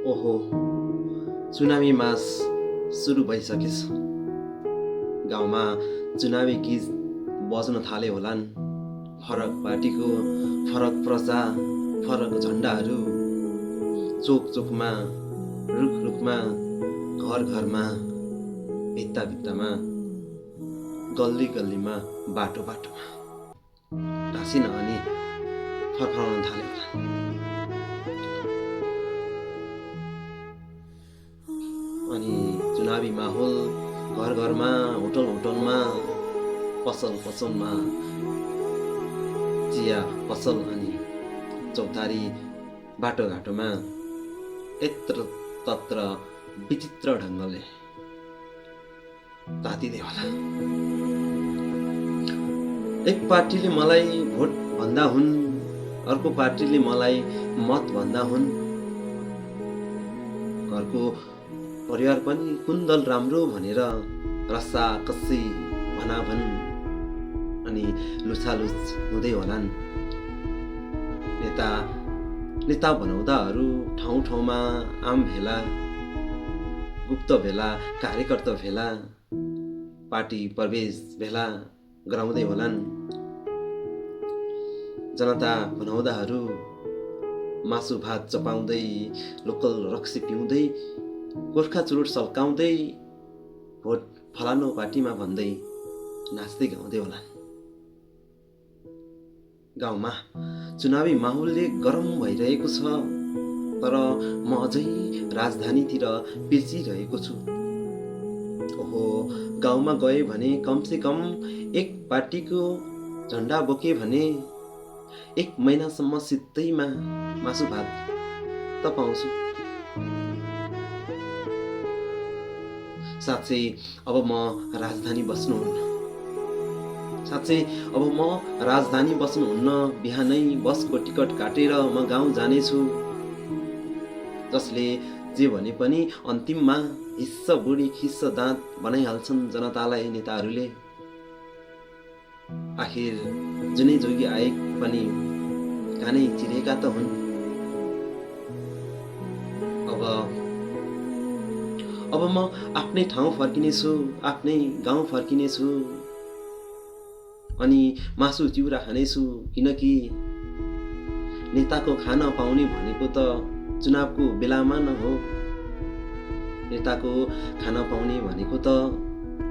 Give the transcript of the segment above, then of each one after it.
ओहो, चुनावी मास सुरु भइसकेछ। गाउँमा चुनावी गीत बज्न थाले होलान्। फरक पार्टीको फरक प्रजा, फरक झण्डाहरू चोक चोकमा, रुख रुखमा, घर घरमा, भित्ता भित्तामा, गल्ली गल्लीमा, बाटो बाटोमा ढासिन अनि फरफराउन थाले होला। अनि चुनावी माहौल घर घरमा, होटल होटलमा, पसल पसलमा, चिया पसल अनि चौतारी बाटोघाटोमा यत्र तत्र विचित्र ढङ्गले तातिँदै होला। एक पार्टीले मलाई भोट भन्दा हुन्, अर्को पार्टीले मलाई मत भन्दा हुन्। घरको परिवार पनि कुन दल राम्रो भनेर रस्सा कस्सी भनाभन अनि लुछालुछ हुँदै होलान्। नेता भनाउँदाहरू ठाउँ ठाउँमा आम भेला, गुप्त भेला, कार्यकर्ता भेला, पार्टी प्रवेश भेला गराउँदै होलान्। जनता भनाउँदाहरू मासु भात चपाउँदै, लोकल रक्सी पिउँदै, गोर्खा चुरोट सल्काउँदै, भोट फलानु पार्टीमा भन्दै नाच्दै गाउँदै होला। गाउँमा चुनावी माहौलले गरम भइरहेको छ, तर म अझै राजधानीतिर पिर्चिरहेको छु। ओहो, गाउँमा गए भने कमसे कम एक पार्टीको झण्डा बोके भने 1 महिनासम्म सित्तैमा मासु भात त पाउँछु। साँच्चै अब म राजधानी बस्नुहुन्न। बिहानै बसको टिकट काटेर म गाउँ जानेछु। जसले जे भने पनि अन्तिममा हिस्स बुढी खिस्स दाँत बनाइहाल्छन् जनतालाई नेताहरूले। आखिर जुनै जोगी आए पनि कानै चिरेका त हुन्। अब म आफ्नै ठाउँ फर्किनेछु, आफ्नै गाउँ फर्किनेछु अनि मासु चिउरा खानेछु। किनकि नेताको खान पाउने भनेको त चुनावको बेलामा न हो। नेताको खान पाउने भनेको त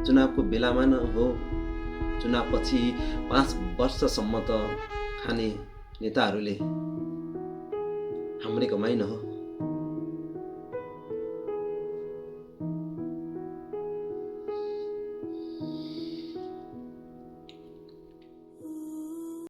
चुनावको बेलामा न हो। चुनावपछि 5 वर्षसम्म त खाने नेताहरूले हाम्रै कमाइ न हो।